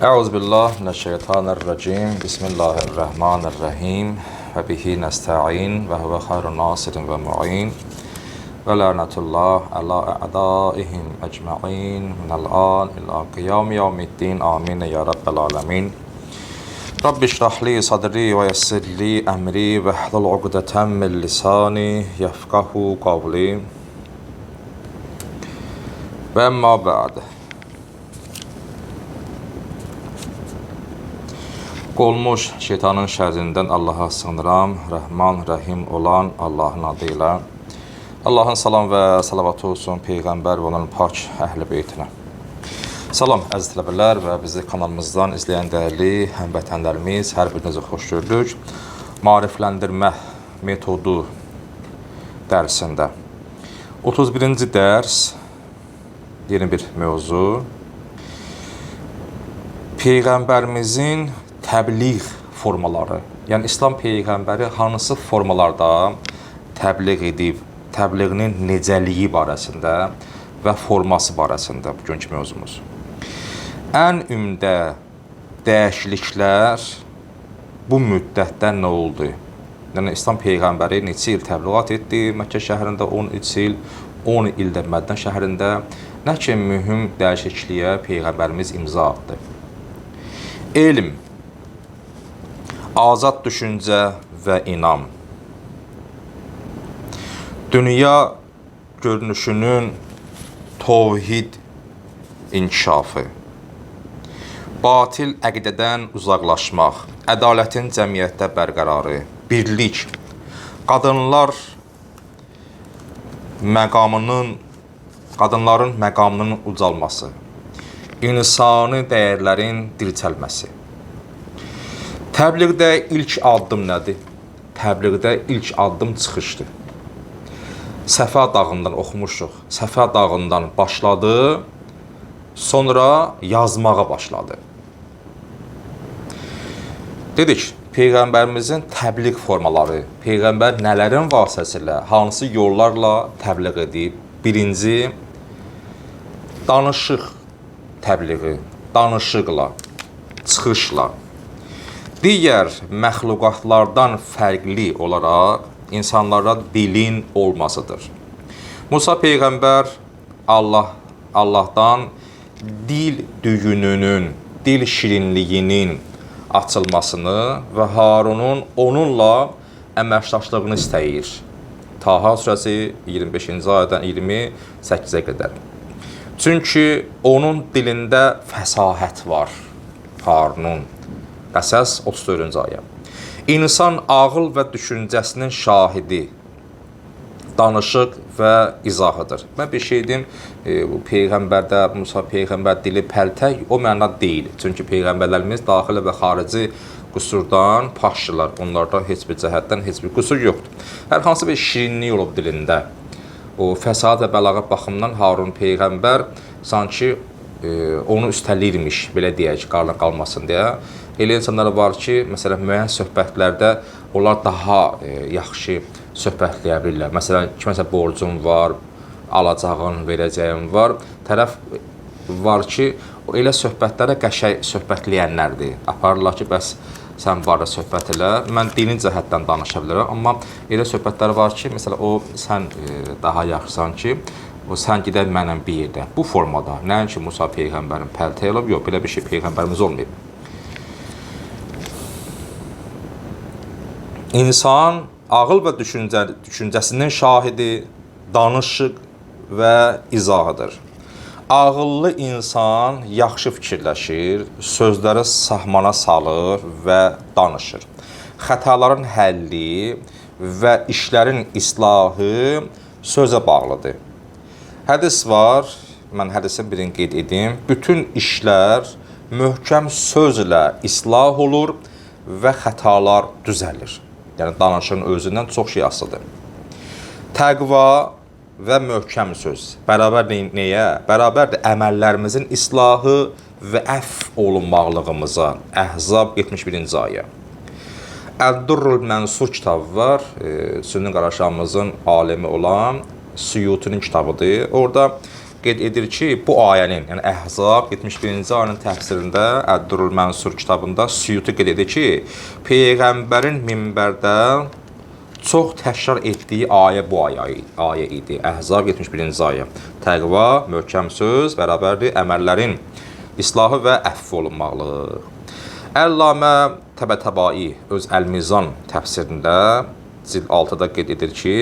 Euzu billahi mineşşeytanirracim. Bismillahirrahmanirrahim. Və bihi nəsta'in və huve xayrun nasirin və mu'in. Və lənətullah əla a'daihim ecmaîn minəl an ila qiyam yevmiddin. Amin ya rabbel alamin. Rabbi şrah li sadri və yessir li əmri və hlul uqdeten min lisani yefqahu qavli. Və əmma ba'd. Qolmuş şeytanın şərrindən Allaha sığınıram. Rəhman, Rəhim olan Allahın adı ilə. Allahın salam və salavatı olsun Peyğəmbər və onun pak əhl-i beytinə. Salam əziz tələbələr və bizi kanalımızdan izləyən dəyərli həmvətənlərimiz, hər birinizi xoş gördük. Maarifləndirmə metodu dərsində. 31-ci dərs, yeni bir mövzu. Peyğəmbərimizin təbliğ formaları. Yəni İslam peyğəmbəri hansı formalarda təbliğ edib, təbliğinin necəliyi barəsində və forması barəsində bugünkü mövzumuz. Ən ümdə dəyişikliklər bu müddətdə nə oldu? Yəni İslam peyğəmbəri neçə il təbliğat etdi? Məkkə şəhərində 13 il, 10 il də Mədinə şəhərində. Nə kimi mühüm dəyişikliyə peyğəmbərimiz imza atdı? Elm, azad düşüncə və inam. Dünya görünüşünün təvhid inkişafı. Batil əqidədən uzaqlaşmaq, ədalətin cəmiyyətdə bərqərarı, birlik, qadınlar məqamının, qadınların məqamının ucalması, insani dəyərlərin dirçəlməsi. Təbliğdə ilk addım nədir? Təbliğdə ilk addım çıxışdır. Səfə dağından oxumuşuq. Səfə dağından başladı, sonra yazmağa başladı. Dedik, Peyğəmbərimizin təbliğ formaları, Peyğəmbər nələrin vasitəsilə, hansı yollarla təbliğ edib? Birinci, danışıq təbliği, danışıqla, çıxışla. Digər məxluqatlardan fərqli olaraq insanlara dilin olmasıdır. Musa peyğəmbər Allahdan dil düyününün, dil şirinliyinin açılmasını və Harunun onunla əməkdaşlığını istəyir. Taha surəsi 25-ci ayədən 28-ə qədər. Çünki onun dilində fəsahət var. Harunun. Qəsəs 34-cü ayə. İnsan ağıl və düşüncəsinin şahidi, danışıq və izahıdır. Mən bir şey deyim, bu peyğəmbərdə, Musa peyğəmbər dili pəltək o məna deyil. Çünki peyğəmbərlərimiz daxili və xarici qüsurdan pakdırlar. Onlarda heç bir cəhətdən heç bir qüsur yoxdur. Hər hansı bir şirinlik olub dilində. O fəsad və bəlağət baxımından Harun peyğəmbər sanki onu üstəliyirmiş, belə deyək, qarnı qalmasın deyə. Elə insanlar var ki, məsələn, müəyyən söhbətlərdə onlar daha yaxşı söhbətləyə bilirlər. Məsələn, kiməsə borcun var, alacağın, verəcəyin var. Tərəf var ki, o elə söhbətlərə qəşəng söhbətləyənlərdir. Aparırlar ki, bəs sən barədə söhbət elə. Mən dini cəhətdən danışa bilərəm, amma elə söhbətlər var ki, məsələn, o sən daha yaxşısan ki, o sən gedək mənlə bir yerdə. Bu formada, nəinki Musa peyğəmbərin pəltəyi olub, yox, belə bir şey peyğəmbərimiz olmayıb. İnsan ağıl və düşüncəsinin şahidi, danışıq və izahıdır. Ağıllı insan yaxşı fikirləşir, sözləri sahmana salır və danışır. Xətaların həlli və işlərin islahı sözə bağlıdır. Hədis var, mən hədisin birini qeyd edim. Bütün işlər möhkəm sözlə islah olur və xətalar düzəlir. Yəni danışığın özündən çox şey asılıdır. Təqva və möhkəm söz bərabər nəyə? Bərabərdir əməllərimizin islahı və əff olunmaqlığımıza. Əhzab 71-ci ayə. Əd-Durrul Mənsur kitabı var. Sünni qaraşamızın alimi olan Suyutinin kitabıdır. Orada qeyd edir ki, bu ayənin, yəni Əhzab 71-ci ayənin təfsirində Əd-Durrul Mənsur kitabında Suyuti qeyd edir ki, peyğəmbərin minbərdə çox təkrar etdiyi ayə bu ayə idi. Əhzab 71-ci ayə. Təqva, möhkəm söz bərabərdir əməllərin islahı və əfv olunmaqlıq. Əllamə Təbətəbai öz Əl-Mizan təfsirində cild 6-da qeyd edir ki,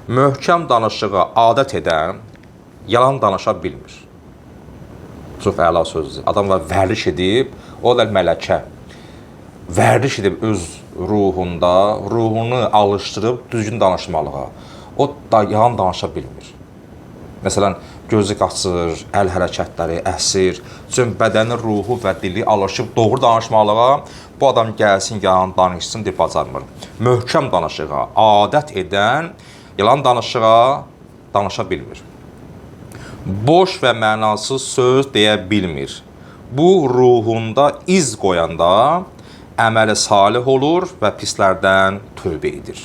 möhkəm danışığa adət edən yalan danışa bilmir. Çox əla sözdür. Adam var vərdiş edib, o da mələkə. Vərdiş edib öz ruhunda, ruhunu alışdırıb düzgün danışmalığa. O da yalan danışa bilmir. Məsələn, gözü qaçır, əl hərəkətləri əsir. Çünki bədəni, ruhu və dili alışıb doğru danışmalığa, bu adam gəlsin, yalan danışsın deyə bacarmır. Möhkəm danışığa adət edən yalan danışığa danışa bilmir. Boş və mənasız söz deyə bilmir. Bu ruhunda iz qoyanda əməli salih olur və pislərdən tövbə edir.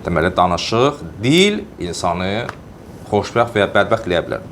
Deməli, danışıq, dil insanı xoşbəxt və ya bədbəxt eləyə bilər.